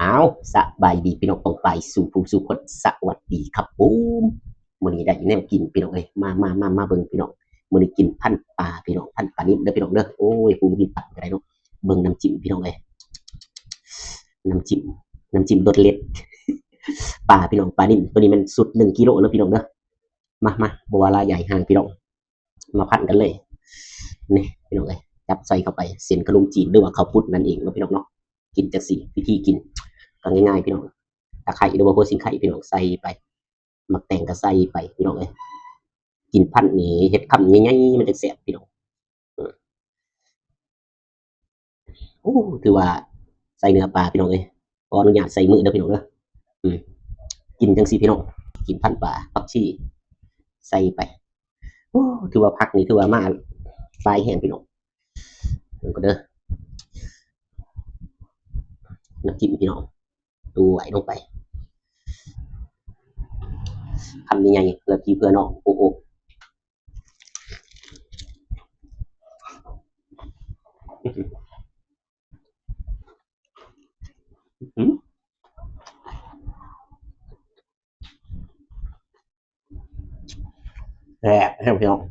ອ້າວ ສະບາຍດີພີ່ນ້ອງປ້ອງປາຍສູ່ຜູ້ສູ່ຄົນ ສະຫວັດດີຄັບຜົມ. ມື້ນີ້ໄດ້ແນວກິນພີ່ນ້ອງເອີຍ ມາ ມາ ມາ ມາເບິ່ງພີ່ນ້ອງ. ມື້ນີ້ກິນພັນປາພີ່ນ້ອງ ພັນປານິນເດີພີ່ນ້ອງເດີ. ໂອ້ຍ ຜູ້ບໍ່ກິນປາກໍໄດ້ເນາະ. ເບິ່ງນ້ຳຈິ້ມພີ່ນ້ອງເອີຍ ນ້ຳຈິ້ມ ນ້ຳຈິ້ມລົດເລັດ ປາພີ່ນ້ອງ ປານິນ. ໂຕນີ້ແມ່ນຊຸດໜຶ່ງກິໂລເດີພີ່ນ້ອງເດີ. ມາ ມາ ບໍ່ວ່າຫຼາຍໃຫຍ່ຫ່າງພີ່ນ້ອງ ມາພັນກັນເລີຍ. ນີ້ພີ່ນ້ອງເອີຍ ຈັບໃສ່ເຂົ້າໄປ ເສັ້ນຂະໜົມຈີນ ຫຼືວ່າເຂົ້າປຸ້ນນັ້ນເອງເນາະພີ່ນ້ອງເນາະ. ກິນຈັ່ງຊີ້ ວິທີກິນກໍງ່າຍໆພີ່ນ້ອງ. ຕະໄຄ ຫຼືວ່າຫົວສີໄຄພີ່ນ້ອງ ໃສ່ໄປ ໝາກແຕງກໍໃສ່ໄປພີ່ນ້ອງເອີຍ. ກິນພັນນີ້ເຮັດຄຳໃຫຍ່ໆ ມັນຈັ່ງແຊບພີ່ນ້ອງ. ໂອ້ ຖືວ່າໃສ່ເນື້ອປາພີ່ນ້ອງເອີຍ. ຂໍອະນຸຍາດໃສ່ມືເດີພີ່ນ້ອງເດີ. ອືມ ກິນຈັ່ງຊີ້ພີ່ນ້ອງ ກິນພັນປາ ຜັກຊີໃສ່ໄປ. ໂອ້ ຖືວ່າຜັກນີ້ຖືວ່າມາຫຼາຍແຮງພີ່ນ້ອງ. ເບິ່ງກ່ອນເດີ ນ້ຳຈິ້ມພີ່ນ້ອງ ຕວຍລົງໄປ ຄຳໃຫຍ່ໆ ເພື່ອພີ່ເພື່ອນ້ອງ. ໂອ້ ໂອ້ ອືມ ແຊບແຮງພີ່ນ້ອງ.